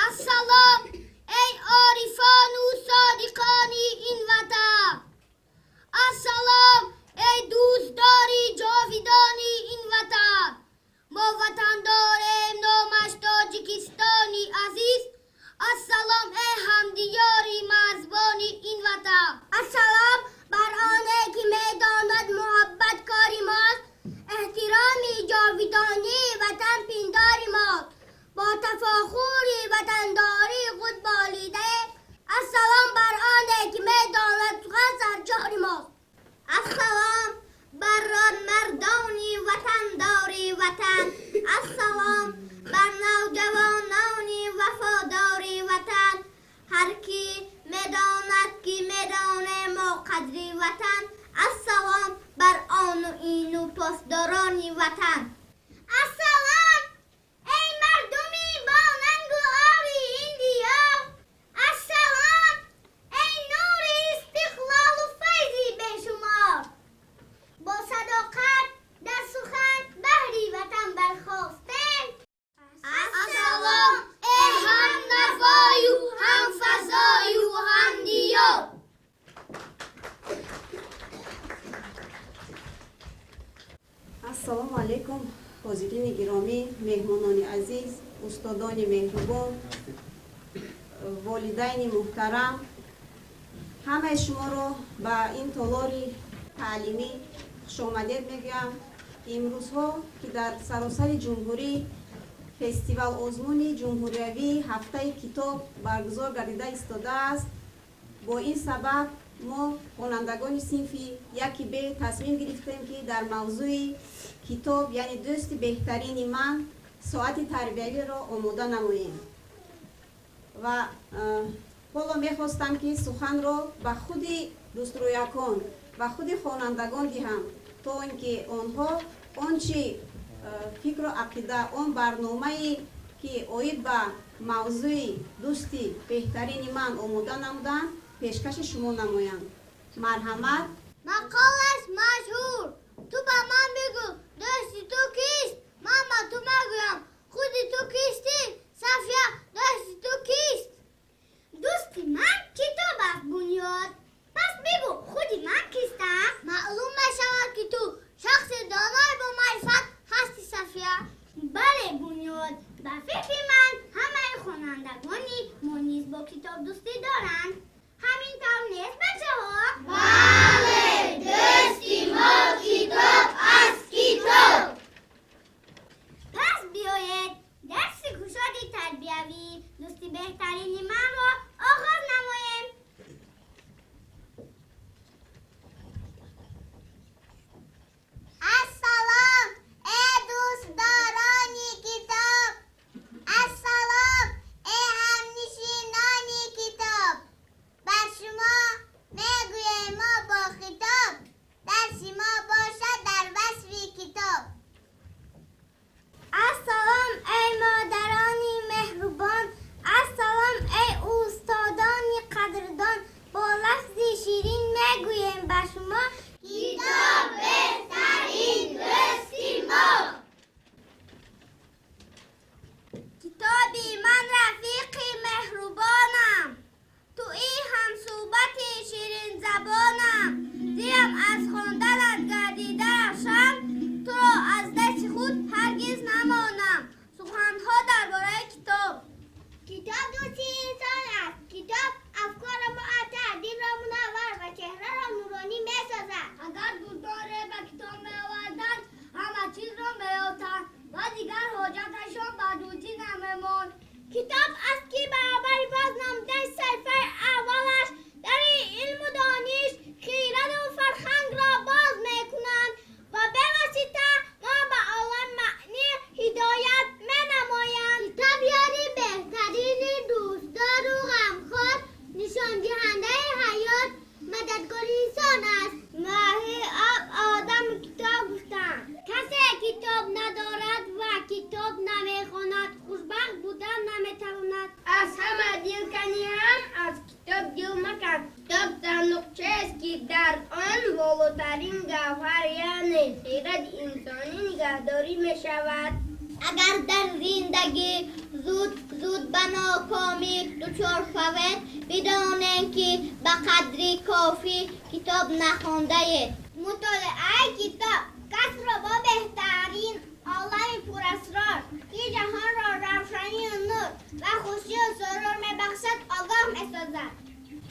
Ассалом, эй орифону содиқони ин ватан! Ассалом, эй дӯстдори ҷовидони ин ватан! Мо ватан дорем, номаш Тоҷикистони азиз. Ассалом, эй ҳамдиёри марзбони ин ватан! Ассалом бар оне ки медонад муҳаббат кори мост, эҳтироми ҷовидонии ватан пиндори мост, бо тафохури ватандории худ болидаем. Ассалом бар оне ки медонад сухан сарчори мост. Ассалом бар мардони ватандори ватан. Ассалом бар навҷавонони вафодори ватан. Ҳар ки медонад, ки медонем мо қадри ватан. Ассалом бар ону ину посдорони ватан. Ассалом, эй мардуми бонангу ори ин диёр! Ассалом, эй нури истиқлолу файзи бешумор! Бо садоқат дар сухан баҳри ватан бархостем. Ассалом, эй ҳамнавою ҳамфазою ҳамдиёр! Ассалому алайкум, ҳозирини гиромӣ, меҳмонони азиз, устодони меҳрубон, волидайни муҳтарам. Ҳамаи шуморо ба ин толори таълимӣ хушомадед мегӯям. Имрӯзҳо, ки дар саросари ҷумҳурӣ фестивал озмуни ҷумҳуриявии ҳафтаи китоб баргузор гардида истодааст, бо ин сабаб мо, хонандагони синфи яки б, тасмим гирифтем, ки дар мавзӯи китоб, яъне дӯсти беҳтарини ман, соати тарбиявиро омода намоем. Ва ҳоло мехостам, ки суханро ба худи дӯстрӯякон ва худи хонандагон диҳам, то ин ки онҳо он чи фикру ақида, он барномае ки оид ба мавзӯи дӯсти беҳтарини ман омода намуданд, пешкаши шумо намоянд. Марҳамат. Мақолаш машҳур: ту ба ман бигӯ, дӯсти ту кист, ман ба ту мегӯям, худи ту кистӣ. Сафия, дӯсти ту кист? Дӯсти ман китоб аст, Бунёд. Пас бигӯ, худи ман кистам? Маълум мешавад, ки ту шахси донои бо маърифат ҳасти, Сафия. Бале, Бунёд, ба фикри ман, ҳамаи хонандагони мо низ бо китоб дӯстӣ доранд. Ҳамин тавр нест, бачаҳо? Бале, дӯст. Ҷавҳар, яъне хиради инсонӣ нигаҳдорӣ мешавад. Агар дар зиндагӣ зуд зуд ба нокомӣ дучор шавед, бидонед, ки ба қадри кофӣ китоб нахондаед. Мутолиаи китоб касро бо беҳтарин олами пурасрор, ки ҷаҳонро равшанию нур ва хушию сурур мебахшад, огоҳ месозад.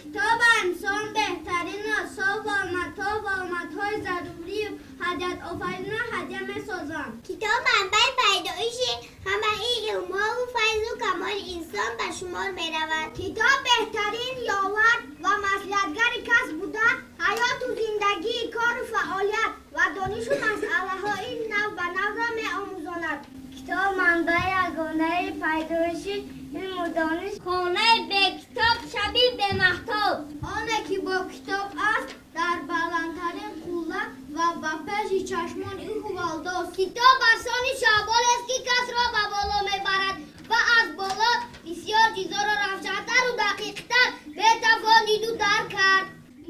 Китоб инсон беҳтарин асбоб ва матоъ ва олатҳои зарурию ҳаҷатофаринро ҳадя месозанд. Китоб манбаи пайдоиши ҳамаи илмҳову файзу камоли инсон ба шумор меравад. Китоб беҳтарин ёвар ва маслиҳатгари кас буда, ҳаёту зиндагии, кору фаъолият ва донишу масъалаҳои нав ба навро меомӯзонад. Китоб манбаи ягонаи пайдоиши илму дониш. Хонаи бекитоб шаби бемаҳтоб. Оне ки бо китоб аст, дар баландтарин қулла ва ба пеши чашмони ӯ ҳувалдост. Китоб арсони шаҳболест, ки касро ба боло мебарад ва аз боло бисёр чизҳоро равшантару дақиқтар метавон диду дарк кард.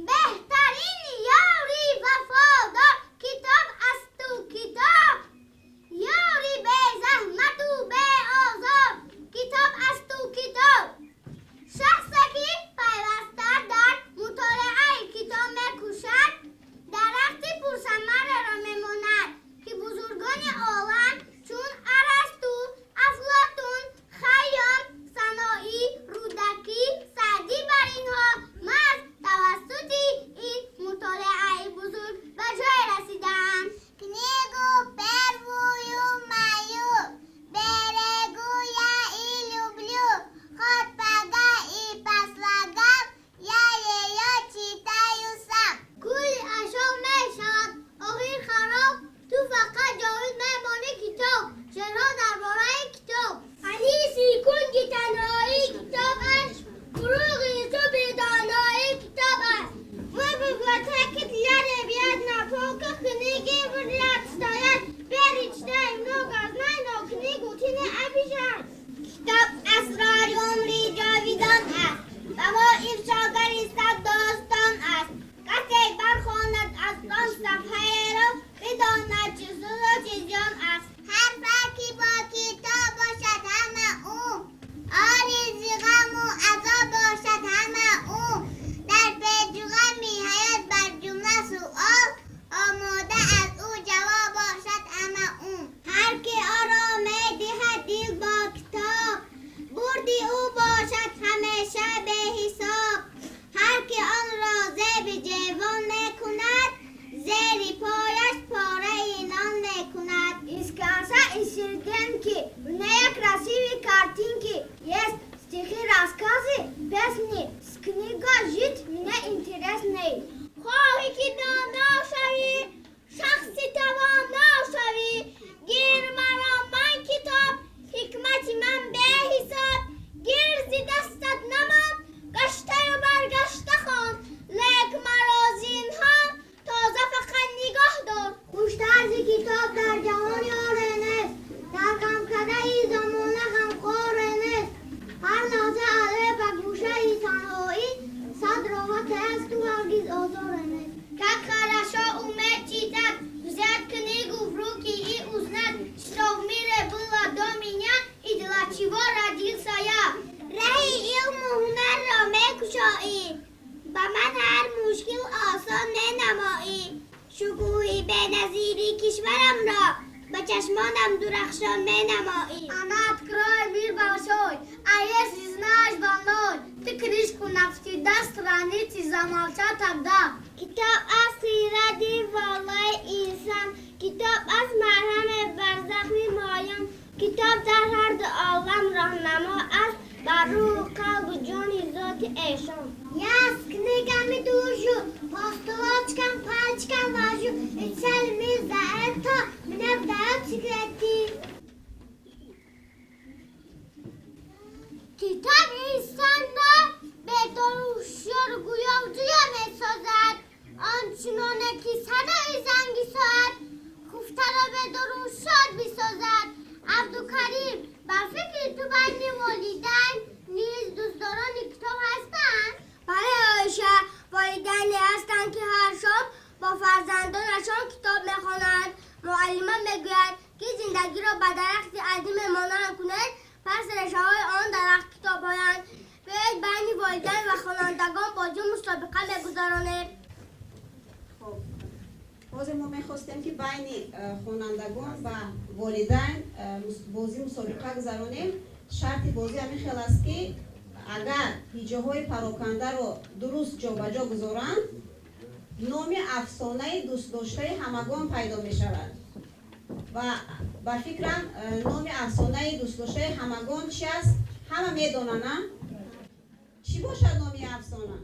Беҳтарин ёри вафодор китоб асту китоб, ёри безаҳмату беозор китоб асту китоб. Шахсе ки пайваста дар мутолиаи китоб мекӯшад, дарахти пурсамареро мемонад, ки бузургони олам чун Арасту, Афлотун, Хайём, Саноӣ, Рӯдакӣ, Саъдӣ бар инҳо маҳз тавассути ин мутолиаи бузург ба ҷое расидаанд. Книгу первую мою берегу я и люблю, хоть по и по слогам я её читаю сам. Кулли ашё мешавад охир хароб, ту фақат ҷовид мемонӣ китоб. Шеърҳо дар бораи китоб. Аниси кунҷи танҳоӣ китоб аст, фурӯғи субҳи доноӣ китоб аст. В библиотеке для ребят на полках книги в ряд стоят. Бери, читай, много знай, но книгу ты не обижай. Китоб асрори умри ҷовидон аст, ба мо ифшогари сад достон аст. Касе бархонад аз он сафҳаеро, бидонад, чӣ суду чӣ зиён аст. Ҳар ки бо китоб бошад ҳама умр, орӣ зи ғаму азоб бошад ҳама умр. Дар печуғами ҳаёт бар ҷумла суол, омода аз ӯ ҷавоб бошад ҳама умр. Ҳар ки ором медиҳад дил бо китоб, бурди ӯ бошад ҳамеша беҳисоб. Ҳар ки онро зеби ҷевон мекунад, зери пояш пораи нон мекунад. Из конца и серединки в ней красивые картинки. Есть стихи, рассказы, песни. С книгой жить мне интересней. Хоҳӣ ки доно шавӣ, шахси тавоно шавӣ, гир маро ман китоб, ҳикмати ман беҳисоб. Гир, зи дастат намон, гаштаю баргашта хон, лек маро зинҳор тоза фақат нигоҳ дор. Хуштар зи китоб дар ҷаҳон ёре нест, дар ғамкадаи замона ғамхоре нест. Ҳар лаҳза але ба гӯшаи танҳоӣ, сад роҳат асту ҳаргиз озоре нест. Как хорошо уметь читать, взять книгу в руки и узнать, что в мире было до меня и для чего родился я. Раҳи илму ҳунарро мекушоӣ, ба ман ҳар мушкил осон менамоӣ. Шукӯҳи беназири кишварамро ба чашмонам дурахшон менамоӣ. Она откроет мир большой, а если знаешь больной, ты книжку навсегда страницы замолчат тогда. Китоб аст хиради волои инсон, китоб аст марҳаме бар захми моён, китоб дар ҳарду олам роҳнамо аст бар рӯҳу қалбу ҷони зоти эшон. Я с книгами дружу, по строчкам пальчиком вожу, и целый мир за это мне выдает секреты. Китоб инсонро бедору ҳушёру гӯёву ҷӯё месозад, ончуноне ки садои занги соат хуфтаро бедору ҳушёр бисозад. Абдукарим, ба фикри ту байни волидайн низ дӯстдорони китоб ҳастанд? Бале, Оиша, волидайне ҳастанд, ки ҳар шом бо фарзандонашон китоб Муаллима мегӯяд, ки зиндагиро ба дарахти азиме монанд кунед, пас решаҳои он дарахт китобҳоянд. Биёед байни волидайн ва хонандагон бозӣ мусобиқа мегузаронем. Хоб, ҳозир мо мехостем, ки байни хонандагон ва волидайн бозӣ мусобиқа гузаронем. Шарти бозӣ ҳамин хел аст, ки агар ҳиҷоҳои парокандаро дуруст ҷобаҷо гузоранд, номи афсонаи дӯстдоштаи ҳамагон пайдо мешавад. Ва ба фикрам, номи афсонаи дӯстдоштаи ҳамагон чи аст, ҳама медонанд, а? Чӣ бошад номи афсона?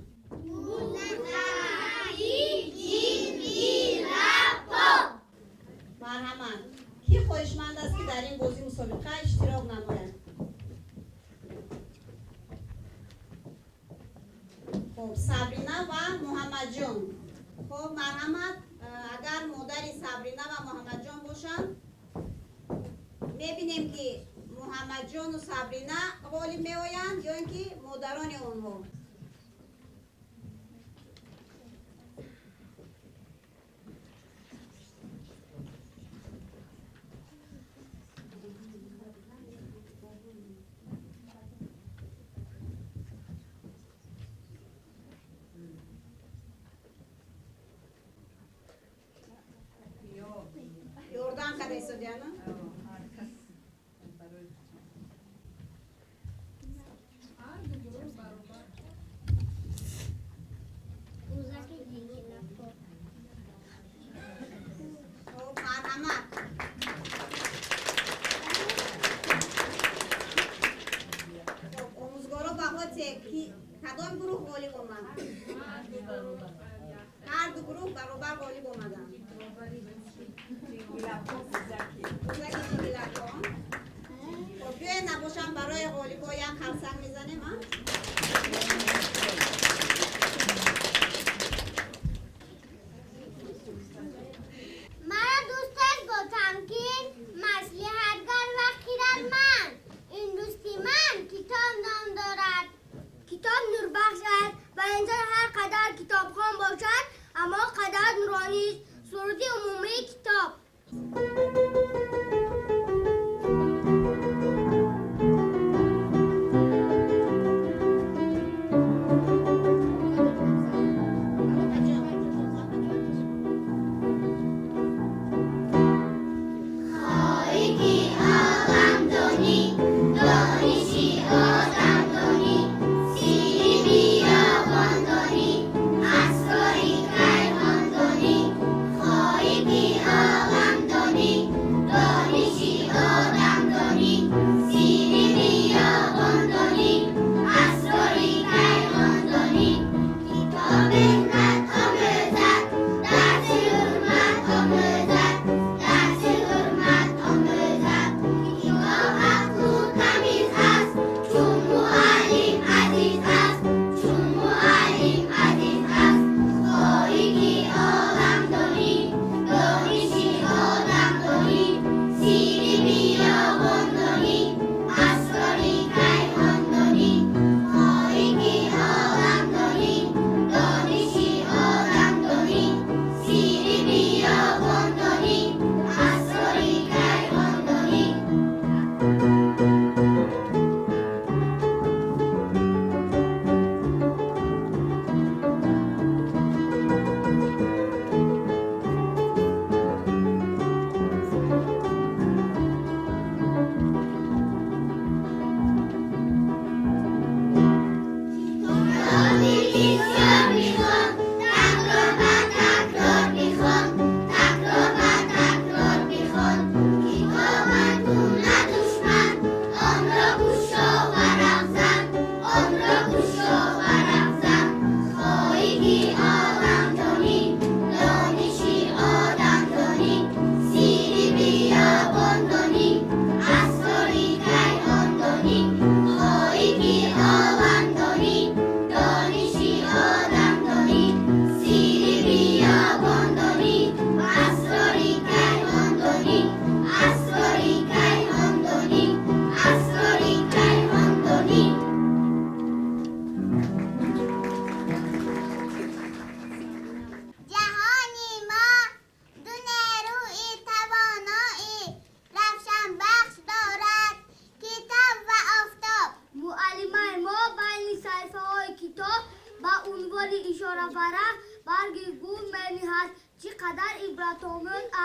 Марҳамат, кӣ хоҳишманд аст, ки дар ин бозӣ мусобиқа иштирок намояд? Хоб, Сабрина ва Муҳаммадҷон. Хоб, марҳамат, агар модари Сабрина ва Муҳаммадҷон бошанд, мебинем, ки Муҳаммадҷону Сабрина ғолиб меоянд ё ин ки модарони онҳо. Ёрдам карда истодиана. Хоб, марҳамат. Хоб, омӯзгоро, баҳо те, ки кадом гурӯҳ ғолиб омад? Ҳар ду гурӯҳ баробар ғолиб омаданд. Бузаки ҷингилакон. Хоб, биёед, набошам, барои ғолибо як қарсак мезанем, а? Маро дӯсташ бо тамкин, маслиҳатгар ва хирадманд. Ин дӯсти ман китоб ном дорад. Китоб нурбахш аст ва инсон ҳар қадар китобхон бошад, ҳамон қадар нуронист. Суруди умумии китоб.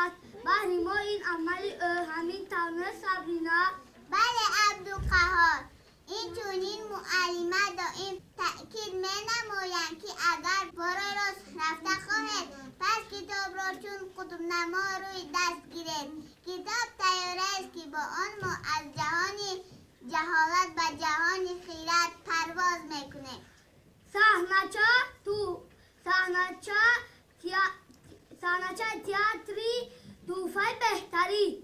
аст. Баҳри мо ин амали ӯ ҳамин тавр, Сабрина? Бале, Абдуқаҳор. Инчунин муаллима доим таъкид менамоянд, ки агар барои рост рафта хоҳед, пас китобро чун қутбнамо рӯи даст гиред. Китоб тайёраест, ки бо он мо аз ҷаҳони ҷаҳолат ба ҷаҳони хирад парвоз мекунем. Саҳнача ту саҳнача саҳнача театри тӯҳфаи беҳтарин.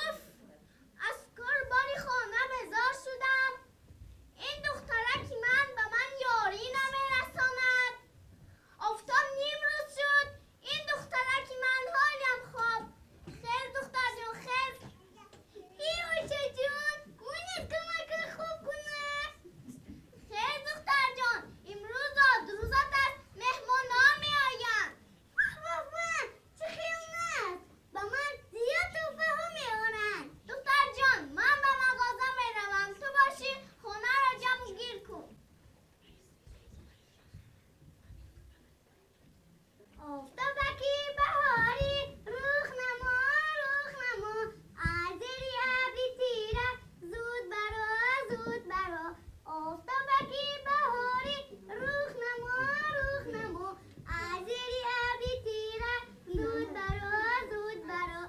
Уф, аз кор бори хона безор шудам. Ин духтараки ман ба ман ёрӣ намерасонад. Офтоб нимрӯз шуд, ин духтараки ман ҳолям хоб. Хел, духтарҷон, хел. Ҳи, очаҷон, монед, кӯмаки хуб кунад. Хел, духтарҷон, имрӯз зодрӯзат аст, меҳмонҳо меоянд. Ваҳ, ваҳ, ваҳ, чӣ хел аст, ба ман зиёд тӯҳфаҳо меоранд. Духтарҷон, ман ба мағоза меравам, ту бошӣ хонаро ҷамъу гир кун. Офтобаки баҳорӣ, рух намо, рух намо, аз зери абри тира зуд баро, зуд баро. Офтобаки баҳорӣ, рух намо, рух намо, аз зери абри тира зуд баро, зуд баро.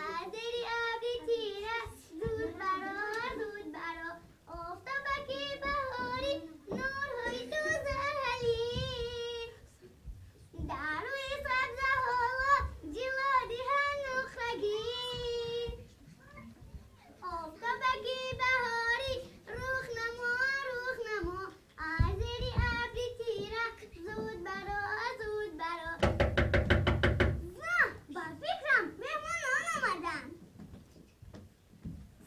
Аз зери абри тира зуд баро, зуд баро. Офтобаки баҳорӣ, нурҳои ту зарҳалин, дар рӯи сабзаҳо ҷило диҳанд нухрагин. Офтобаки баҳорӣ, рух намо, рух намо, аз зери абри тира зуд баро, зуд баро. Ваҳ, ба фикрам меҳмонон омаданд.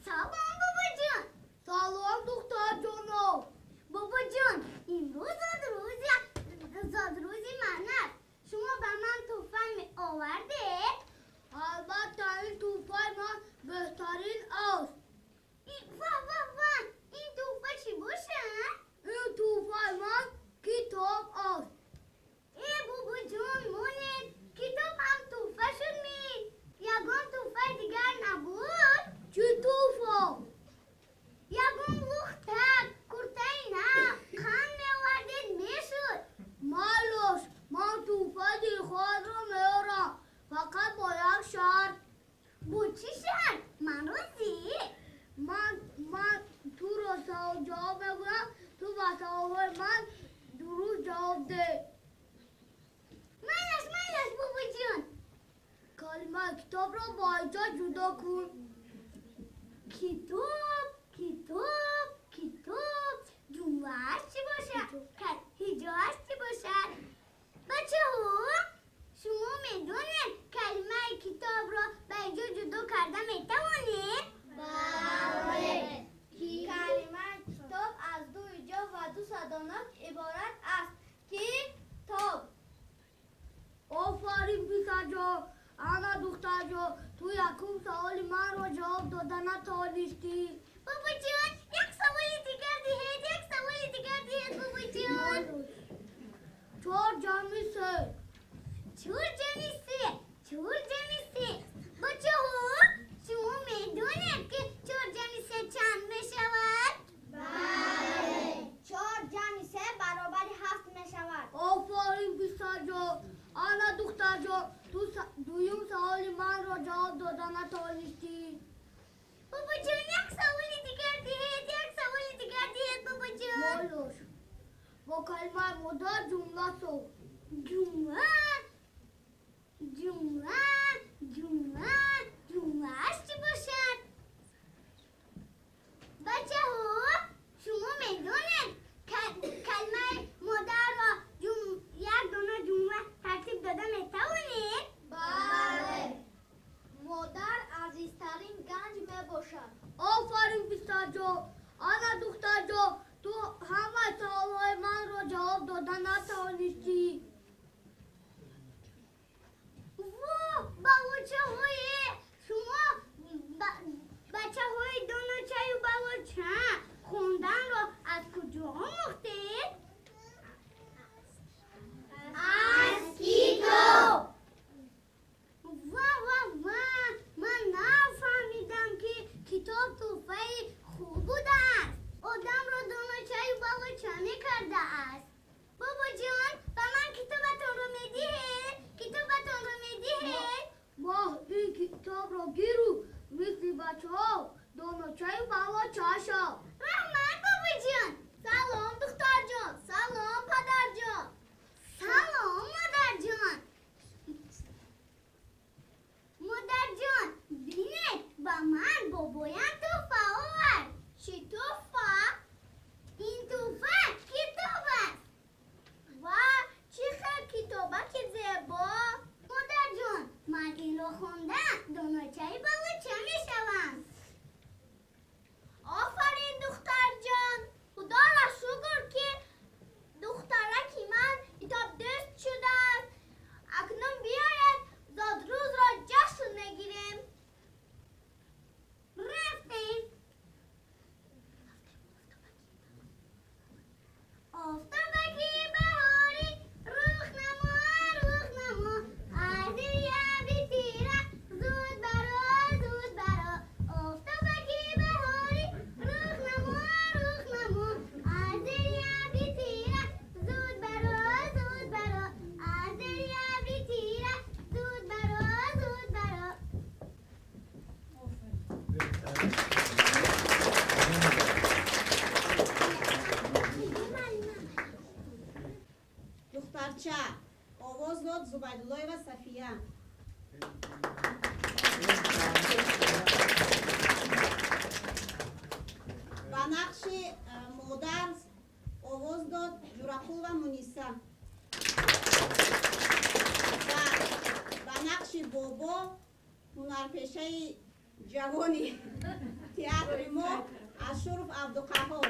Салом, бобоҷон. Салом, духтарҷоно. Бобоҷон, имрӯз зодрӯзи ман аст. Шумо ба ман тӯҳфа меовардед? Албатта, ин тӯҳфаи ман беҳтарин аст. Ваҳ, ваҳ, ваҳ, ин тӯҳфа чӣ бошад? Ин тӯҳфаи ман китоб аст. Э, бобоҷон, монед, китоб ҳам тӯҳфа шуд ми? Ягон тӯҳфаи дигар набуд? Чӣ тӯҳфа? Ягон лухтак, куртаи нав, қанд меовардед, мешуд. Майлош, ман тӯҳфаи дилхоҳатро меорам, фақат бо як шарт. Бо чӣ шарт? Ман розӣ. Ман туро савол ҷавоб мегӯям, ту ба саволҳои ман дуруст ҷавоб деҳ. Майлаш, майлаш, бобоҷон. Калимаи китобро бо ҳиҷо ҷудо кун. Китоб, китоб, китоб. Ҷумлааш чӣ бошад? Ҳиҷоаш чӣ бошад? Бачаҳо, шумо медонед, калимаи китобро ба ҳиҷо ҷудо карда метавонед? Бале. Калимаи китоб аз ду ҳиҷо ва ду садонок иборат аст. Китоб. Офарин, писарҷон. Ана, духтарҷон, ту якум саволи манро ҷавоб дода натавонистӣ. Бобоҷон, як саволи дигар диҳед, як саволи дигар диҳед, бобоҷон. Чор ҷамъи се. Чор ҷамъи се, чор ҷамъи се. Бачаҳо, шумо медонед, ки чор ҷамъи се чанд мешавад? Бале. Чор ҷамъи се баробари ҳафт мешавад. Офарин, писарҷон. Ана, духтарҷон, ту дуюм саволи манро ҷавоб дода натавонистӣ. Бобоҷон, як саволи дигар диҳед, як саволи дигар диҳед, бобоҷон. Молош, бо калимаи модар ҷумла соз. Ҷумла, ҷумла, ҷумла, ҷумлааш чӣ бошад? Бачаҳо, шумо медонед, калимаи модарро як дона ҷумла тартиб дода метавонед? Бале. Модар азизтарин мебошад. Офарин, писарҷон! Ана, духтарҷон, ту ҳама саволҳои манро ҷавоб дода натавонистӣ. Во, балочаҳое! Шумо бачаҳои доначаю балоча хонданро аз куҷо омӯхтед? Аз китоб! Ва, ва, ва! Ман нафаҳмидам, ки китоб тӯҳфаи хуб будааст. Одамро доначаю балоча мекардааст. Бобоҷон, ба ман китобатонро медиҳед? Китобатонро медиҳед? Моҳ, ин китобро гиру мисли бачаҳо доначаю балоча шав. Раҳмат, бобоҷон! Салом, духтарҷон! Салом, падарҷон! Салом, модарҷон! Модарҷон, бинед, ба ман бобоям тӯҳфа овард. Чӣ тӯҳфа? Ин тӯҳфа китоб аст. Ва, чӣ хел китобаки зебо! Модарҷон, ман инро хонда доначаи балоча мешавам. Офарин, духтарҷон! Худоро шукр, ки духтараки ман китобдӯст шудааст. Акнун биёед зодрӯзро ҷашн мегирем. Рафтем. Офтобаки баҳорӣ, рух намо, рух намо, аз зери абри тира зуд баро, зуд баро. Офтобаки баҳорӣ, рух намо, рух намо, аз зери абри тира зуд баро, зуд баро, аз зери абри тира зуд баро, зуд баро. Духтарча овоз дод Зубайдуллоева Сафия. Ба нақши модар овоз дод Ҷурақулова Муниса. Ва ба нақши бобо ҳунарпешаи ҷавони театри мо Ашуров Абдуқаҳҳор.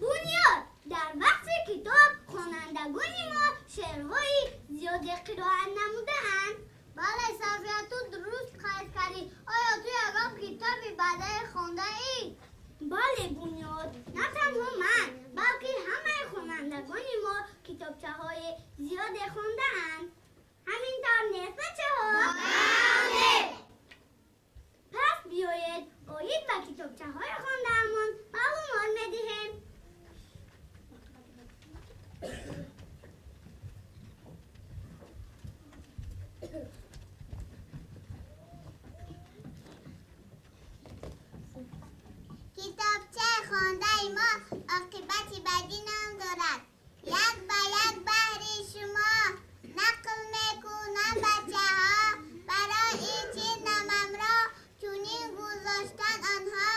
Бунёд, дар бахши китоб хонандагони мо шеърҳои зиёде қироат намудаанд. Бале, Сафия, ту дуруст қайд кардӣ. Оё ту ягон китоби баъдаи хондаӣ? Бале, Бунёд, на танҳо ман, балки ҳамаи хонандагони мо китобчаҳои зиёде хондаанд. Ҳамин тавр нест, бачаҳо? Бале! Пас биёед оид ба китобчаҳои хондаамон маълумот медиҳем. Китобчаи хондаи мо оқибати бадӣ ном дорад. Як ба як баҳри шумо нақл мекунам, бачаҳо, барои чӣ номамро чунин гузоштан онҳо.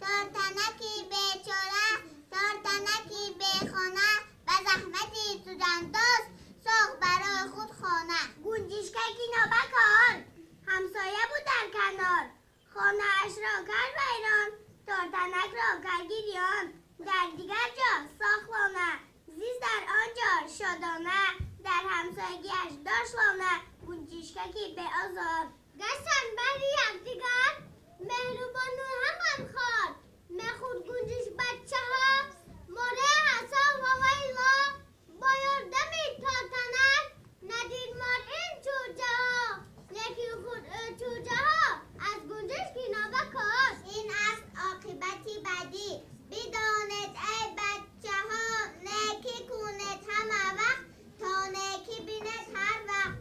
Тортанаки бечора, тортанаки бехона, ба заҳмати сӯзандоз сохт барои худ хона. Гунҷишкаки нобакор ҳамсоя буд дар канор. Хонаашро кард вайрон, тортанакро кард гирён. Дар дигар ҷо сохт лона, зист дар он ҷо шодона, дар ҳамсоягиаш дошт лона гунҷишкаки беозор. Гаштанд бари якдигар меҳрубону ҳамғамхор. Мехӯрд гунҷиш бачаҳо мораи ҳасоб ҳавайло. Бо ёрдами тортанак надид мор ин чӯҷаҳо, лекин хурд ӯ чӯҷаҳо аз гунҷишки нобакор. Ин аст оқибати бадӣ. Бидонед, эй бачаҳо, некӣ кунед ҳама вақт, то некӣ бинед ҳар вақт.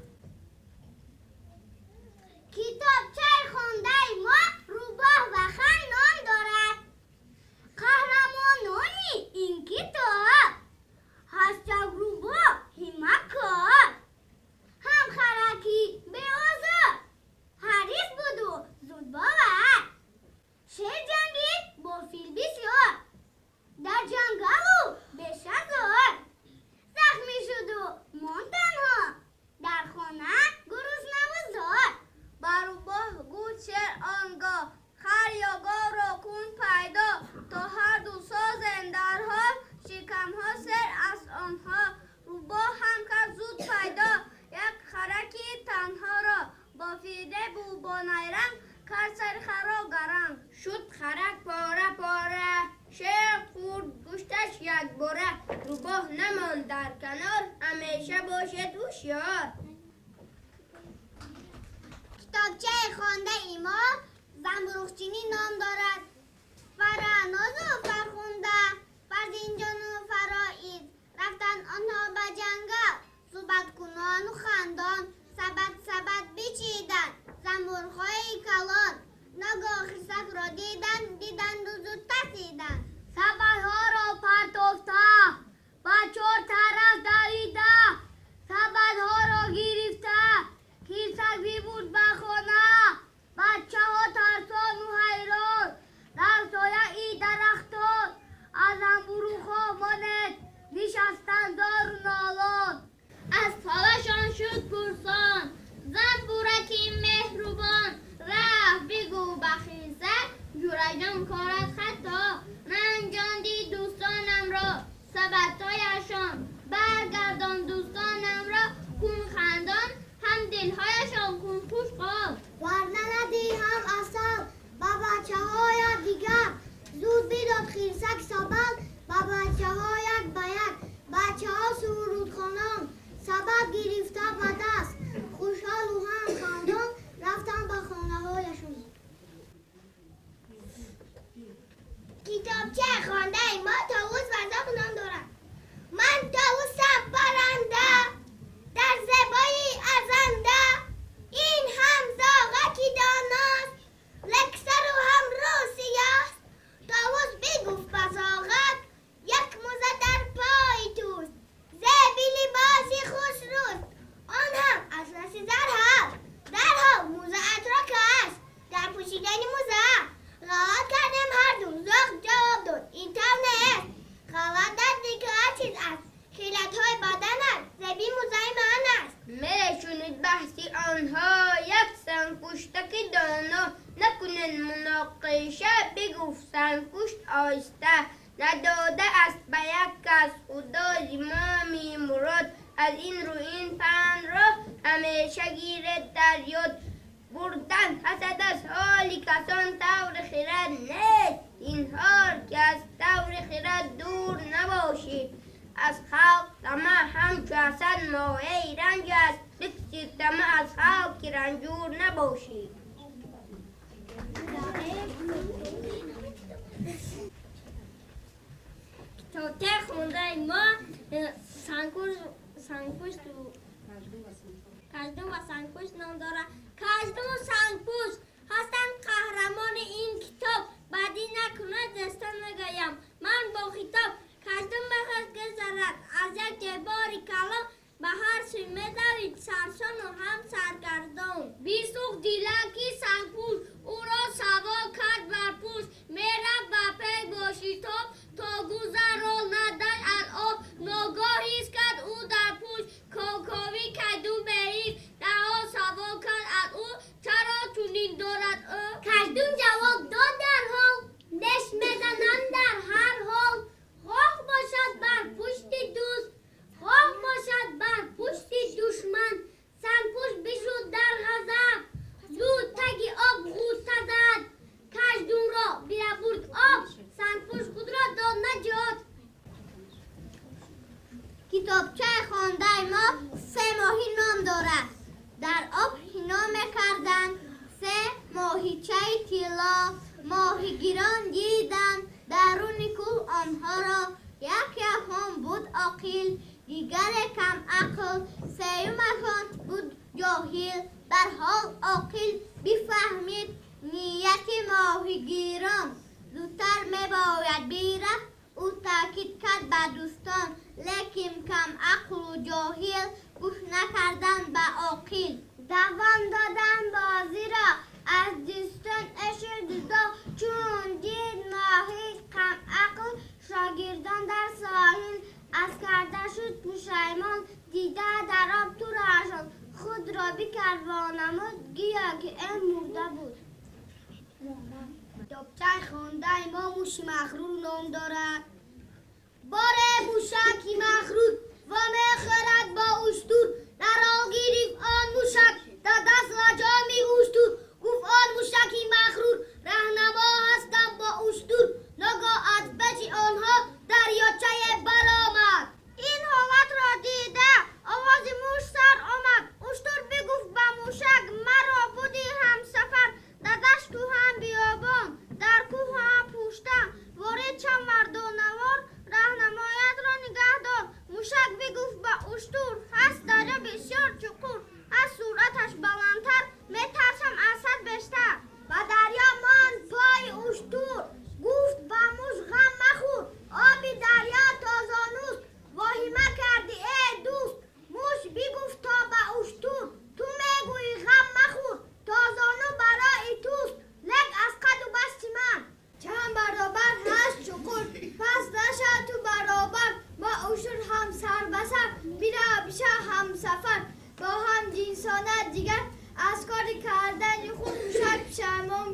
Китобчаи хондаи Фиребу бо найранг, кард сари харо гаранг. Шуд харак пора пора, шер хӯрд гӯшташ якбора. Рӯбоҳ намонд дар канор, ҳамеша бошед ҳушёр. Китобчаи хондаи мо Замбуруғчинӣ ном дорад. Фаранозу Фархунда, Фарзинҷону Фароиз рафтанд онҳо ба ҷангал, суҳбаткунону хандон, сабад сабад бичиданд замбурҳои калон. Ногоҳ хирсакро диданд, диданду зуд тарсиданд. Сабадҳоро партофта, ба чор тараф давида, сабадҳоро гирифта, хирсак бибурд ба хона. Бачаҳо тарсону ҳайрон дар сояи дарахтон аз замбуруғҳо монед нишастанд зору нолон. Аз ҳолашон шуд пурсон занбураки меҳрубон. Рафт бигӯ ба хирсак, ҷураҷон корат хато. Ранҷонди дӯстонамро, сабадҳояшон баргардон, дӯстонамро кун хандон, ҳам дилҳояшон кун хушҳол. Варна надиҳам асал ба бачаҳоят дигар. Зуд бидод хирсак сабад ба бачаҳо як ба як. Бачаҳо сурудхонон сабад гирифта ба даст, хушҳолу ҳам хандон рафтанд ба хонаҳояшон. Китобчаи хондаи мо Товус ва зоғ ном дорад. Ман товусам парранда, дар зебоии арзанда. Ин ҳам зоғаки доност, лек сару ҳам рӯ сиёст. Товус бигуфт ба зоғак, як мӯза дар пои туст, зеби либоси хушрӯст, он ҳам атласи зарҳо. Дарҳол мӯзаатро каш дар пӯшидани мӯза. Ғалат кардем ҳарду, зоғ ҷавоб дод, ин тавр нест. Ғалат дар дигар чиз аст, хилатҳои баданат зеби мӯзаи ман аст. Мешунид баҳси онҳо як сангпуштаки доно. Накунед муноқиша, бигуфт сангпушт оҳиста. Надода аст ба як кас Худо зимоми мурод. Аз ин рӯ ин пандро ҳамеша гиред дар ёд. Бурдан ҳасад аз ҳоли касон таври хирад нест. Зинҳор ки аз таври хирад дур набошӣ. Аз халқ тамаъ ҳамчу асад мояи ранҷ аст. Биксир тамаъ аз халқ ки ранҷур набошӣ. Китобчаи хондаи мо сангпушт каждум ва сангпушт ном дорад. Каждуму сангпушт ҳастанд қаҳрамони ин китоб. Бадӣ накунад дастон мегӯям ман бо хитоб. Каждум мехост гузарад аз як ҷебори калон, ба ҳар сӯй медавид сарсону ҳам саргардон. Бисӯхт дилаки сангпушт, ӯро савор кард бар пушт. Мерафт ба пей бо шитоб, то гузаро надашт аз об. Ногоҳ ҳис кард ӯ дар пушт ковкови кайду беҳис. Дарҳол савол кард аз ӯ, чаро чунин дорад ӯ? Каждум ҷавоб дод дарҳол, неш мезанам дар ҳар ҳол. Хоҳ бошад бар пушти дӯст, хоҳ бошад бар пушти душман. Сангпушт бишуд дар ғазаб, зуд таги об ғӯта зад. Каждумро бирабурд об, сангпушт худро дод наҷот. Китобчаи хондаи мо Се моҳӣ ном дорад. Дар об шино мекарданд се моҳичаи тилло. Моҳигирон диданд даруни кӯл онҳоро. Якеашон буд оқил, дигаре камақл, сеюмашон буд ҷоҳил. Дарҳол оқил бифаҳмид нияти моҳигирон. Зудтар мебояд бирафт, ӯ таъкид кард ба дӯстон. Лекин камақлу ҷоҳил гӯш накарданд ба оқил. Давом доданд бозиро, аз дӯстон эшуд ҷудо. Чун дид моҳи камақл шогирдон дар соҳил, аз карда шуд пушаймон, дида дар об турашон. Худро бикард вонамуд, гӯё ки ӯ мурда буд. Китобчаи хондаи мо Муши мағрур ном дорад. Боре мушаки мағрур ва мехӯрад бо уштур. Дарҳол гирифт он мушак дар даст лаҷоми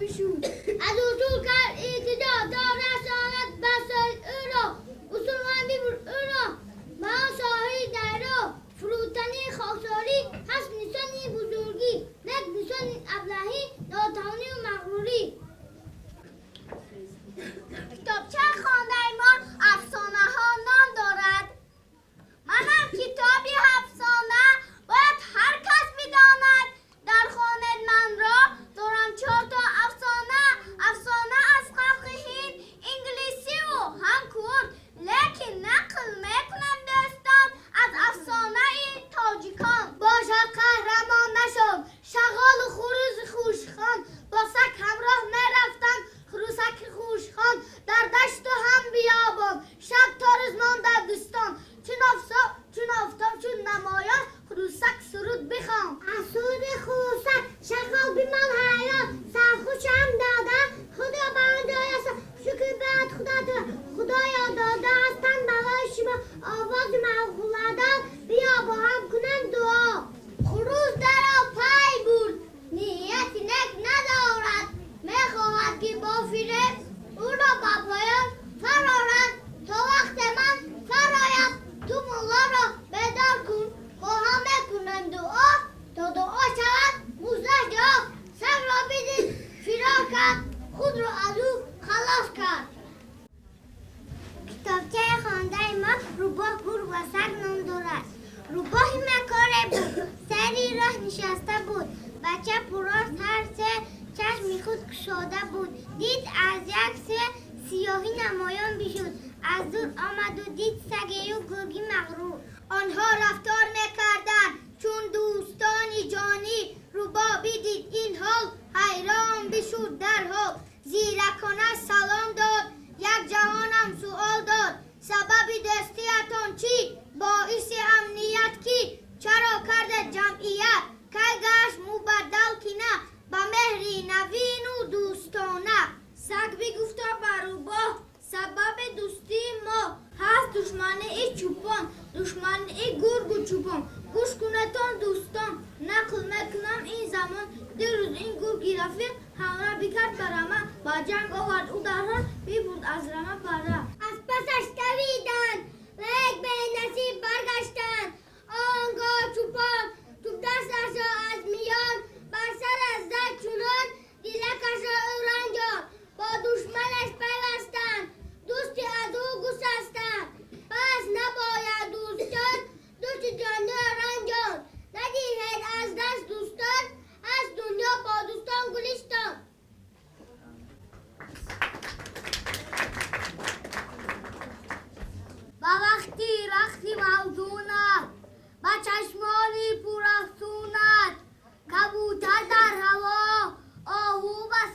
بشود. از اصول کرد اعتدا تا رساند بسای او را، اصول من ببرد او را ما ساحل درا. فروتنی خاکساری هست نشان بزرگی، نک نشان ابلهی، ناتوانی و مغروری. کتابچه خوانده ما افسانه ها نام دارد. منم کتابی افسانه باید هر کس بداند. در خانه من را دارم 4 تا افسانه، افسانه از خلق هند، انگلیسی و هم کرد، لیکن نقل میکنم دوستان از افسانه تاجیکان. باشد قهرمان نشد شغال و خروس خوشخوان، با سگ همراه میرفتند خروسک خوشخوان. در دشت و هم بیابان شب تا روز مانده دوستان، چون آفتاب چون آفتاب چون نمایان خروسک سرود بخوان. از سرود خروسک شغال بیمان حیران، سرخوشم داده خدا به آن جای است. شکر باید خدا تو خدایا داده هستند برای شما آواز مغولادان، بیا با هم کنند دعا. خروس در آب پی برد نیت نیک ندارد، میخواهد که با فریب او را به پایان فرارد. تا وقت من فراید تو ملا را بیدار کن، خواهم میکنم دعا تا دعا شود مزده جواب. سگ را بدید فرار کرد، خود را از او خلاص کرد. کتابچه خوانده ما روباه، گرگ و سگ نام دارد. روباهی مکاره بود، سری راه نشسته بود. بچه پراست هر سه چشم خود گشاده بود. دید از یک سه سیاهی نمایان بشد. از دور آمد و دید سگی و گرگی مغرور. آنها رفتار میکردند چون دوستانی جانی. روباه بدید این حال حیران بشد در حال. زیرکانه سلام داد، یک جوانم سؤال داد. سبب دوستیتان چی؟ باعث امنیت کی؟ چرا کرده جمعیت؟ کی گشت مبدل کینه به مهری نوین و دوستانه. سگ بگفتا به روباه سبب دوستی ما هست دشمنی چوپان، دشمنی گرگ و چوپان. گوش کنتان دوستان نقل میکنم این زمان. دیروز این گرگی رفیق حمله بکرد به رمه، با جنگ آورد او در حال ببرد از رمه بره. از پسش دویدند و یک به نصیب برگشتند. آنگاه چوپان توپ دستش را از میان بر سرش زد چنان دیلکش را او رنجان. با دشمنش پیوستند، دوستی از او گسستند. پس نباید دوستان دوست جانی رنجان. ندهید از دست دوستان، از دنیا با دوستان گلستان. با وقتی رختی موزونت، با چشمانی پرافسونت، کبوتر در هوا، آهو به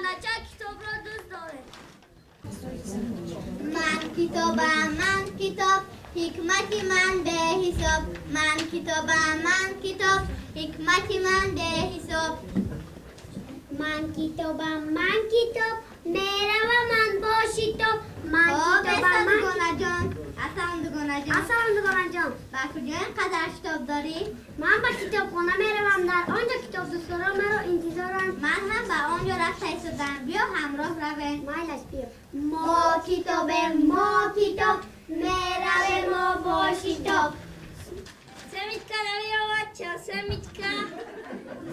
Дугонача китобро дӯст дорем. Ман китобам, ман китоб, ҳикмати ман беҳисоб. Ман китобам, ман китоб, ҳикмати ман беҳисоб. Ман китобам, ман китоб, меравам ман бо шитоб. Ман китобам, ман Дугонаҷон. Ассалом, дугонаҷон. Ассалом, дугонаҷон. Ба куҷо ин қадар шитоб дорӣ? Ман ба китобхона меравам. Дар он ҷо китобдӯстдорон маро интизоранд. Ман ҳам ба он ҷо рафта истодам. Биё, ҳамроҳ равем. Майлаш, биё. Мо китобем, мо китоб, меравем мо бо шитоб. Семечка дарёвача, семечка.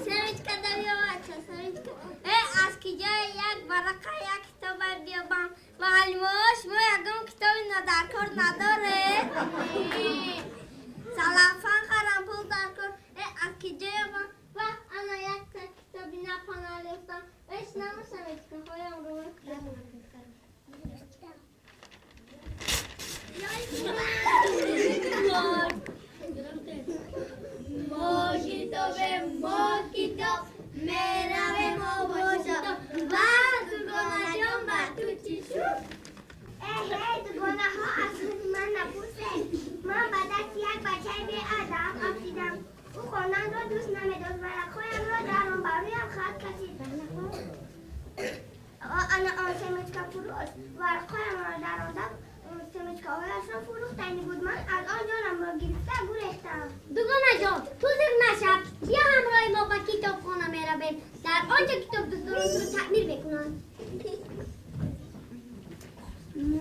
Семечка дарёвача, семечка. Э, аз киҷои як варақа як китоба биёбам? Муаллимо, шумо ягон китоби надаркор надоред? Салафан харам, пул даркор. Э, аз киҷо ёбам? Ва ана якта китоби напана ёфтам. Эш намо, семечкаҳоям рӯ. Мо китобем, мо китоб, меравем мо бо шитоб. Ва дугонаҷон, ба ту чӣ шуд? Эҳе, дугонаҳо, аз худи ман напурсед. Ман ба дасти як бачаи беадаб афтидам. Ӯ хонданро дӯст намедошт, варақҳоямро дар он ба рӯям хат кашид. Ана он семечка фурӯш варақҳоямро даронда, семечкаҳояшро фурӯхтанӣ буд. Ман аз он ҷонамро гирифта гурехтам. Дугонаҷон, ту зиқ нашав. Биё, ҳамроҳи мо ба китобхона меравем. Дар он ҷо китобдӯстдорон туро таъмир мекунанд.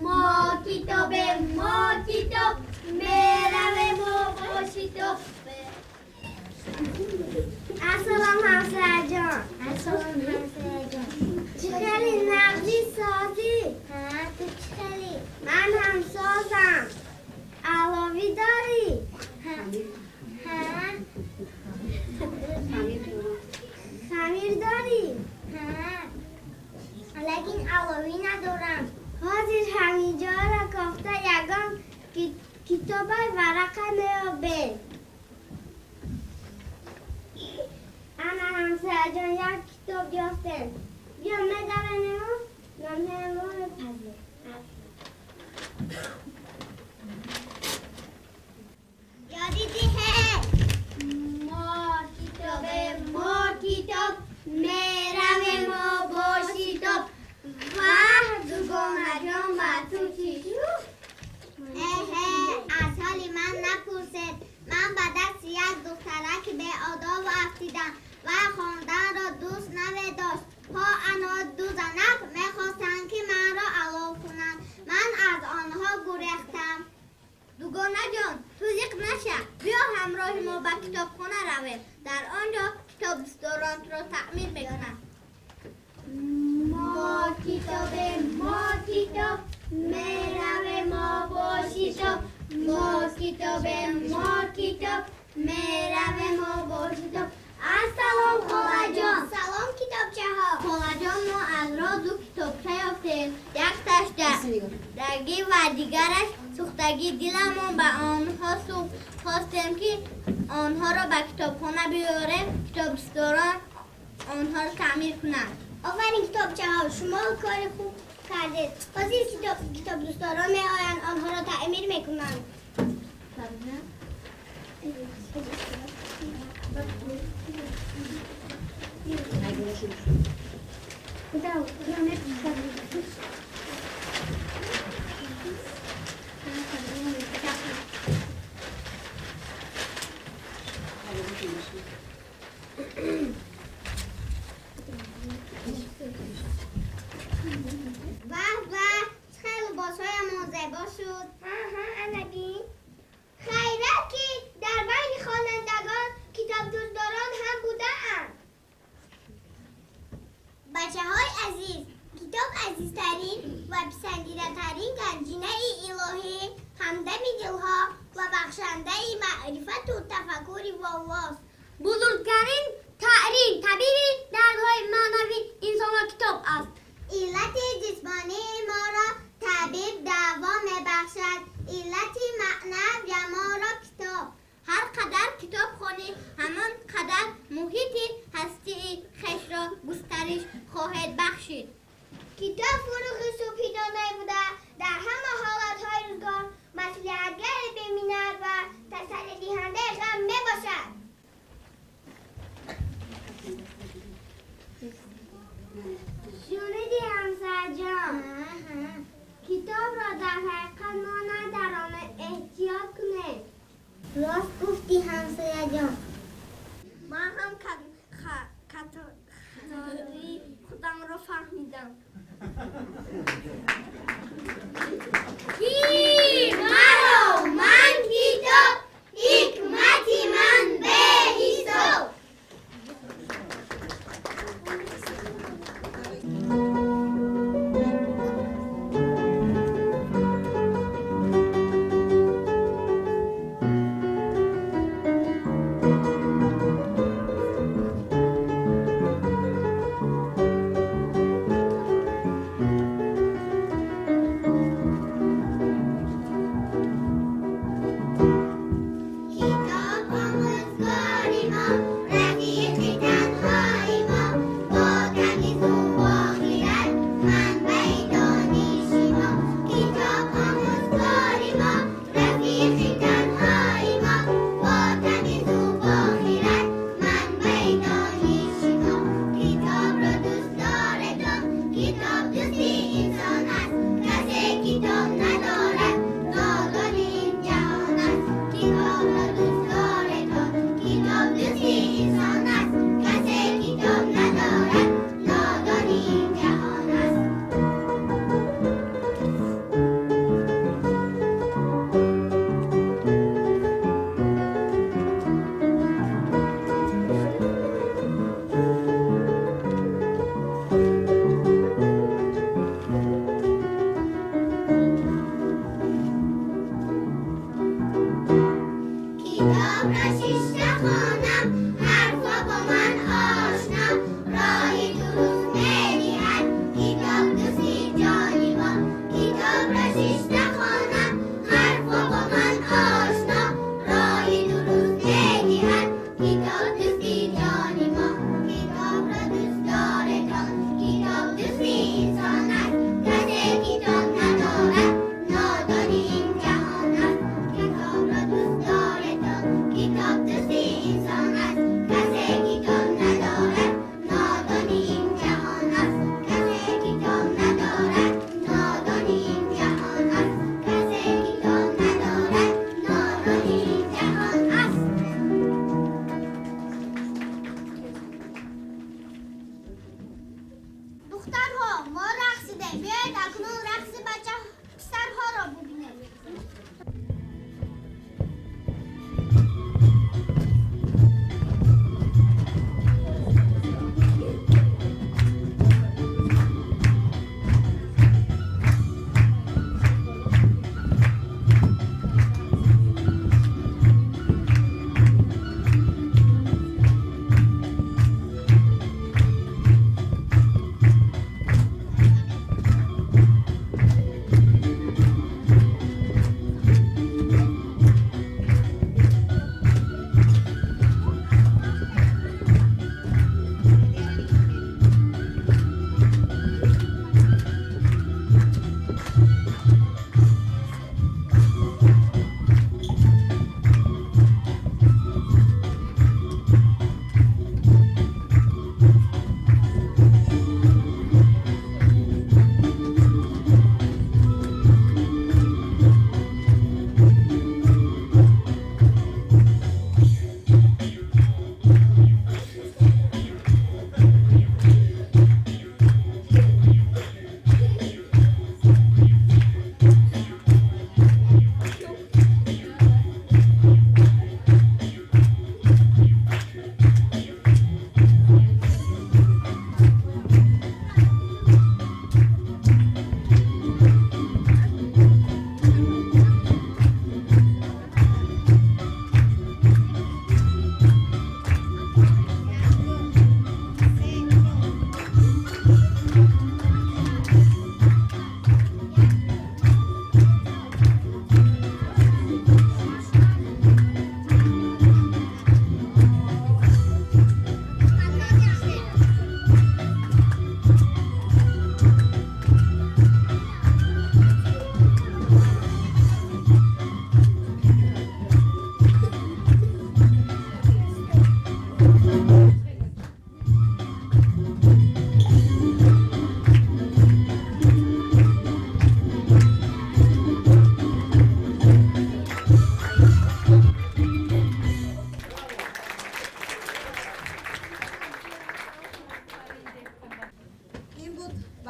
Мо китобем, мо китоб, меравем мо бо шитоб. Ассалом, ҳамсояҷон. Ассалом, ҳамсояҷон. Чӣ хеле нағзи, созӣ? Ҳа, ту чӣ хеле? Ман ҳам созам. Аловӣ дорӣ? Ҳа. Хамир дорӣ? Ҳа. Лекин аловӣ надорам. Ҳозир ҳаминҷоро кофта ягон китобаи варақа меёбем. Ана, ҳамсояҷон, як китоб ёфтем. Биё, медавемему нонҳоямро мепазем. Ёди диҳе. Мо китобем, мо китоб, меравем мо бо шитоб. Ваҳ, дугонаҷон, ба ту чӣ шуд? Эҳе, аз ҳоли ман напурсед. Ман ба дасти як духтараки беодоб афтидам ва хонданро дӯст намедошт. Ҳо, ано ду занак мехостанд, ки манро алов кунанд. Ман аз онҳо гурехтам. Дугонаҷон, ту зиқ наша. Биё, ҳамроҳи мо ба китобхона равем. Дар он ҷо китобдӯстдорон туро таъмир мекунанд. Мо китобем, мо китоб, меравем мо бо шитоб. Мо китобем, мо китоб, меравем мо бо шитоб. Ассалом, холаҷон. Салом, китобчаҳо. Холаҷон, мо аз роҳ ду китобча ёфтем. Якташ дагӣ ва дигараш сӯхтагӣ. Диламон ба онҳо сӯхт. Хостем, ки онҳоро ба китобхона биёрем, китобдӯстдорон онҳоро таъмир кунанд. Офарин, китобчаҳо, шумо кори хуб кардед. Ҳозир китобдӯстдорон меоянд, онҳоро таъмир мекунанд. Ваҳ, ваҳ, чӣ хеле либосҳоямон зебо шуд. Ҳа, ҳа, ана бин. Хайрат, ки дар байни хонандагон китобдӯстдорон ҳам будаанд. Бачаҳои азиз, китоб азизтарин ва писандидатарин ганҷинаи илоҳӣ, ҳамдами дилҳо ва бахшандаи маърифату тафаккури волост. Бузургтарин таърин табиби дардҳои маънавии инсонро китоб аст. Иллати ҷисмонии моро табиб даво мебахшад, иллати маънавиямонро китоб. Ҳар қадар китоб хонӣ, ҳамон қадар муҳити ҳастии хешро густариш хоҳед. бахшид. Китоб фурӯғи субҳи доное буда, дар ҳама ҳолатҳои рӯзгор маслиҳатгари беминнат ва тасаллидиҳандаи ғам мебошад. Шуниди, ҳамсарҷон, китобро дар ҳақиқат мо надаромем, эҳтиёт кунед. Рост гуфтӣ, ҳамсояҷон. Ман ҳам хатои худамро фаҳмидам. Ки маро ман китоб, ҳикмати ман беҳисоб. Китоб омӯзгори мо, рафиқи танҳои мо, бо тамизу бо хирад, манбаи дониши мо. Китоб омӯзгори мо, рафиқи танҳои мо, бо тамизу бо хирад, манбаи дониши мо. Китобро дӯст доредон, китоб дӯсти инсон аст. Касе китоб надорад, нодони ин ҷаҳон аст. Китобро дӯст доредон, китоб дӯсти инсон аст. Касе китоб надорад, нодони ин ҷаҳон аст. Китобро шишта хонам, ҳарфҳо бо ман ошно, роҳи дуруст медиҳад китоб дӯсти ҷони мо. Китобро шишта хонам, ҳарфҳо бо ман ошно, роҳи дуруст медиҳад китоб дӯсти ҷони мо. Китобро дӯст доредон, китоб дӯсти инсон аст. Касе китоб надорад, нодони ин ҷаҳон аст. Китобро дӯст доредон, китоб дӯсти инсон аст. Касе китоб надорад, нодони ин ҷаҳон аст. Касе китоб надорад, нодони ин ҷаҳон аст. Касе китоб надорад, нодони ин ҷаҳон аст. Духтарҳо, мо рақсидем. Биёед, акнун рақси бача писарҳоро бубинем.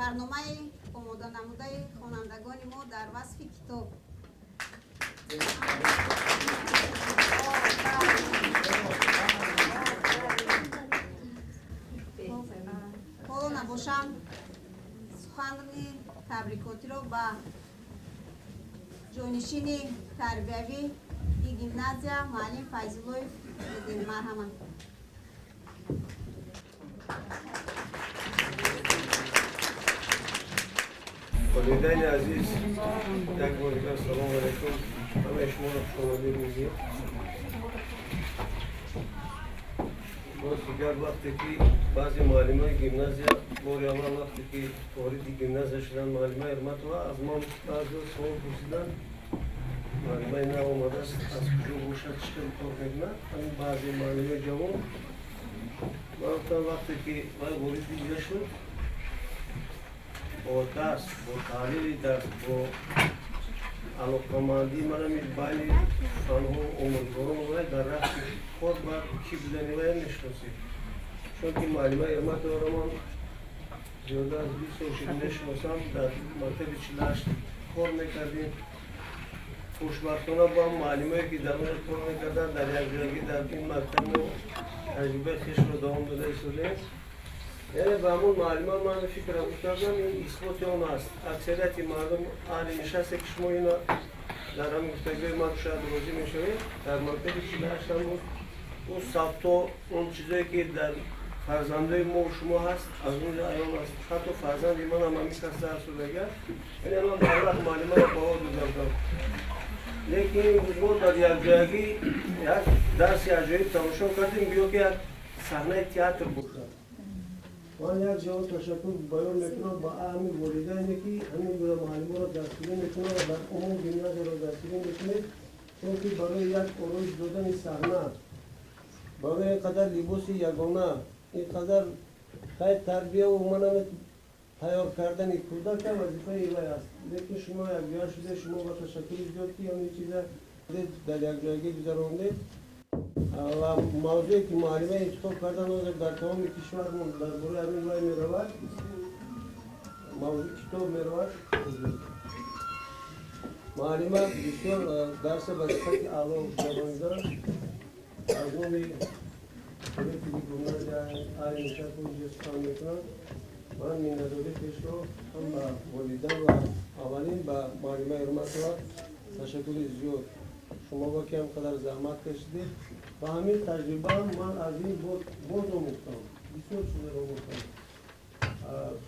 Барномаи омоданамудаи хонандагони мо дар васфи китоб. Ҳоло набошам, сухани табрикотиро ба ҷонишини тарбиявии гимназия муаллим Файзуллоев медиҳем. Марҳамат. Волидайни азиз, як бор дигар салому алайкум. Ҳамаи шуморо хушомадед мегӯем. Боз дигар, вақте ки баъзе муаллимои гимназия бори аввал вақте ки вориди гимназия шуданд, муаллима Эрматова аз ман баъзео суол пурсиданд: муаллимаи нав омадааст, аз куҷо бошад, чӣ хел кор мекунад? Ҳамин баъзе муаллимои ҷавон. Ман гуфтам, вақте ки вай вориди инҷа шуд, бо дарс, бо таҳлили дарс, бо алоқамандӣ манами байни фанҳо, омӯзгорон, вай дар рафти кор ба кӣ будани вай мешиносед, чунки муаллима Эрматоваро ман зиёда аз 20 сол шуд мешиносам. Дар мактаби 48 кор мекардем. Хушбахтона, бо муаллимое ки дар онҷо кор мекарданд, дар якҷоягӣ дар ин мактаб мо таҷрибаи хешро давом дода истодаем. Яъне ба ҳамон муаллима ман фикрам кардам, ин исботи он аст. Аксарияти мардум аҳли нишасте ки шумо ина дар ҳамин гуфтагиҳои ман шояд розӣ мешавед. Дар мактаби 48-ам буд, ӯ сабто, он чизое ки дар фарзандои мо шумо ҳаст, аз он ҷо аён аст. Ҳатто фарзанди манам ҳамин кас дарс додага. Яъне ман бар вақт муаллимаро баҳо дода будам, лекин имрӯз мо дар якҷоягӣ як дарси аҷоиб тамошо кардем, гӯё ки як саҳнаи театр бошад. Ман як ҷавоб ташаккур баён мекунам ба ҳамин волидайне, ки ҳамин гуна муаллиморо дастгирӣ мекунанд ва дар умум гимназияро дастгирӣ мекунед, чунки барои як ороиш додани саҳна, барои ин қадар либоси ягона, ин қадар хай тарбияву манаме тайёр кардани кӯдака вазифаи вай аст. Лекин шумо якҷоя шуде, шумо ба ташаккури зиёд, ки ҳамин чиза дар якҷоягӣ гузарондед. Ва мавзӯе ки муаллима интихоб кардан, ҳозир дар тамоми кишвармон дар бораи ҳамин вай меравад, мавзӯи китоб меравад. Муаллима бисёр дарса ба сифати аъло гузаронидан. Аз номи коллективи гимназия, аҳли нишасту сухан мекунам, ман миннатдории хешро ҳам ба волидан ва аввалин ба муаллима Эрматова. Ташаккури зиёд шумо, ки ҳам қадар заҳмат кашидед. Ба ҳамин таҷрибаам ман аз ин боз омӯхтам, бисёр чизаро омӯхтам.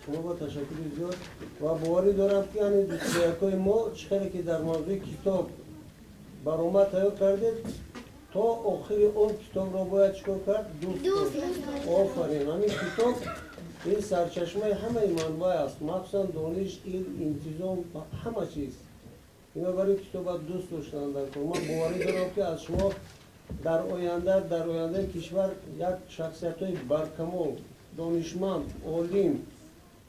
Шумо ба ташаккури зиёд ва боварӣ дорам, ки ҳамин дӯстиякҳои мо, чӣ хеле ки дар мавзӯи китоб баромад тайёр кардед, то охири он китобро бояд чӣ кор кард? Дӯст дошт. Офарин! Ҳамин китоб ин сарчашмаи ҳамаи манбаъ аст, махсусан дониш, илм, интизом, ҳама чиз. Бинобар ин китоб бояд дӯст доштан дар кор. Ман боварӣ дорам, ки аз шумо дар оянда, дар ояндаи кишвар як шахсиятҳои баркамол, донишманд, олим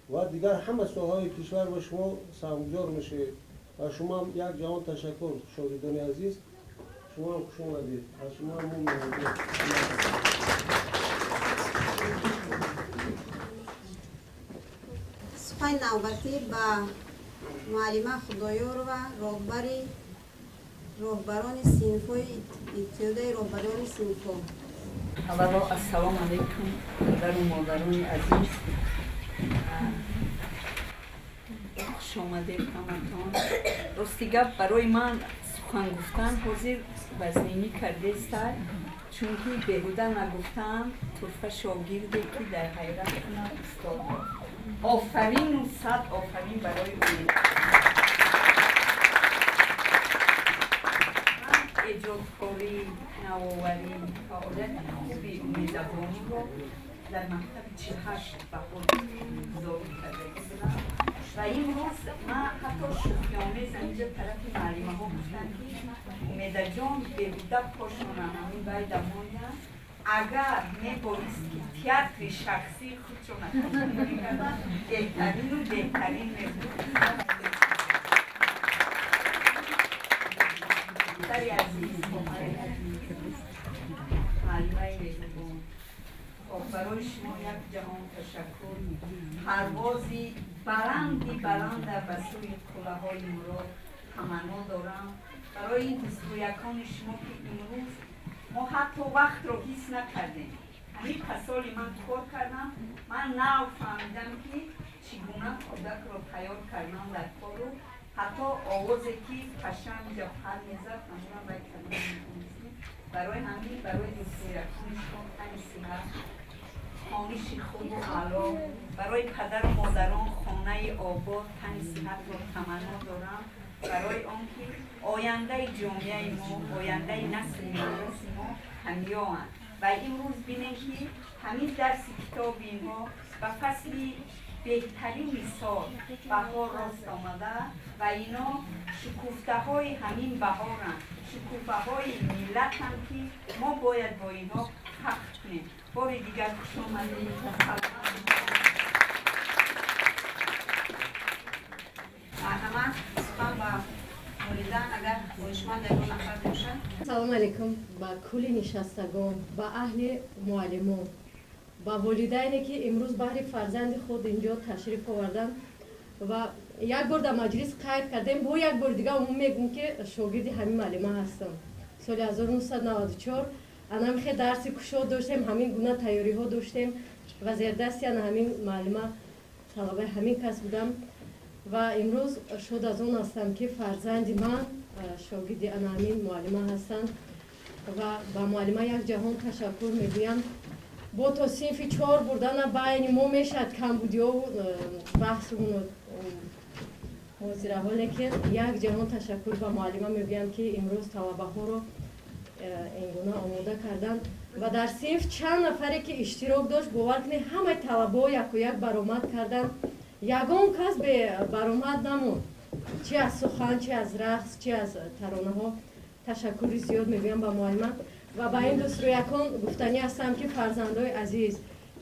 ва дигар ҳама соҳаҳои кишвар ба шумо саҳмгузор мешавед. Ва шумоам як ҷаҳон ташаккур, шогирдони азиз, шумоам хуш омадед, аз шумоам мо миннатдор. Сухани навбатӣ ба муаллима Худоёрова, роҳбари роҳбарони синфҳои иттиҳодияи роҳбарони синфҳо. Аввало, ассалому алайкум, падару модарони азиз, хуш омадед ҳаматон. Рости гап, барои ман сухан гуфтан ҳозир вазнинӣ кардеста, чунки беҳуда нагуфтаам: турфа шогирде, ки дар ҳайрат кунад устодро. Офарину сад офарин барои Умед. Ман эҷодкорӣ, навоварӣ, фаъолияти хуби Умедабонуро дар мактаби 48 ба худ зоҳир кардагӣ будам ва имрӯз ман ҳатто шӯхиомез инҷа тарафи муаллимаҳо гуфтам, ки Умедаҷон беҳуда пошона ҳамин байда монданд. Агар мебоист, ки театри шахсии худшона мекарданд, беҳтарину беҳтарин мебуд. Духтари азиз, хоҳари азиз, муаллимаи меҳрубон, барои шумо як ҷаҳон ташаккур. Парвози Баланди баланда ба сӯи қуллаҳои мурод таманно дорам барои ин дӯстрӯякони шумо, ки имрӯз мо ҳатто вақтро ҳис накардем. Ҳамин пасоли ман кор кардам, ман нав фаҳмидам, ки чӣ гуна кӯдакро тайёр кардан дар кору ҳатто овозе, ки пашамҷа пар мезад, ҳамонам вай кардан наметонистем. Барои ҳамин барои дӯстрӯякони шумо тани сиҳат, хониши хубу аъло, барои падару модарон хонаи обод, тани сиҳатро таманно дорам, барои он ки ояндаи ҷомеаи мо, ояндаи насли навраси мо ҳамиёанд. Ва имрӯз бинем, ки ҳамин дарси китоби инҳо ба фасли беҳтарини сол, баҳор, рост омада ва ино шукуфтаҳои ҳамин баҳоранд, шукуфаҳои миллатанд, ки мо бояд бо инҳо фахр кунем. Бори дигар хушомадед. Марҳамат, сухан ба волидан, агар хоҳишманд ягон нафар бошад. Салому алайкум ба кулли нишастагон, ба аҳли муаллимон, ба волидайне, ки имрӯз баҳри фарзанди худ инҷо ташриф оварданд. Ва як бор дар маҷлис қайд кардем, бо як бори дига умум мегӯм, ки шогирди ҳамин муаллима ҳастам. Соли 1994 анамихе дарси кушод доштем, ҳамин гуна тайёриҳо доштем ва зердасти ана ҳамин муаллима, талабаи ҳамин кас будам. Ва имрӯз шод аз он ҳастам, ки фарзанди ман шогирди ана ҳамин муаллима ҳастанд ва ба муаллима як ҷаҳон ташаккур мегӯям. Бо то синфи чор бурдана байни мо мешавад камбудиёву баҳсу мунозираҳо, лекин як ҷаҳон ташаккур ба муаллима мегӯям, ки имрӯз талабаҳоро ин гуна омода карданд. Ва дар синф чанд нафаре ки иштирок дошт, бовар кунед, ҳамаи талабаҳо яку як баромад карданд, ягон кас бебаромад намонд, чи аз сухан, чи аз рақс, чи аз таронаҳо. Ташаккури зиёд мегӯям ба муаллима ва ба ин дӯстрӯякон гуфтанӣ ҳастам, ки фарзандои азиз,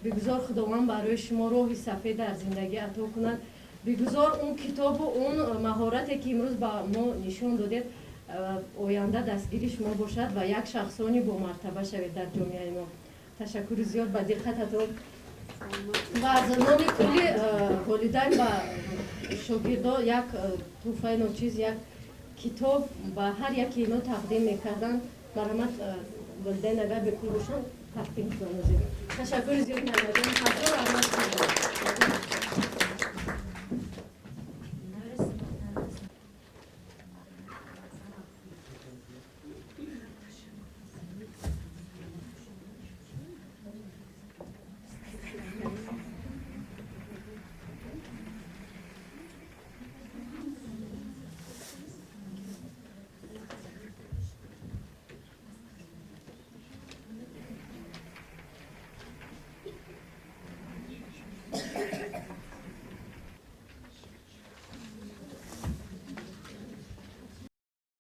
бигузор Худованд барои шумо роҳи сафед дар зиндагӣ ато кунад. Бигузор он китобу он маҳорате, ки имрӯз ба мо нишон додед, оянда дастгири шумо бошад ва як шахсони бомартаба шавед дар ҷомеаи мо. Ташаккури зиёд ба диққататон. Ва аз номи кулли волидайн ба шогирдо як тӯҳфаи ночиз, як китоб ба ҳар яки ино тақдим мекарданд. Марҳамат, волидайн агар бепул бошанд, тақдим кунанд. Ташаккури зиёд, муаллимаҷон, ҳазор раҳмат.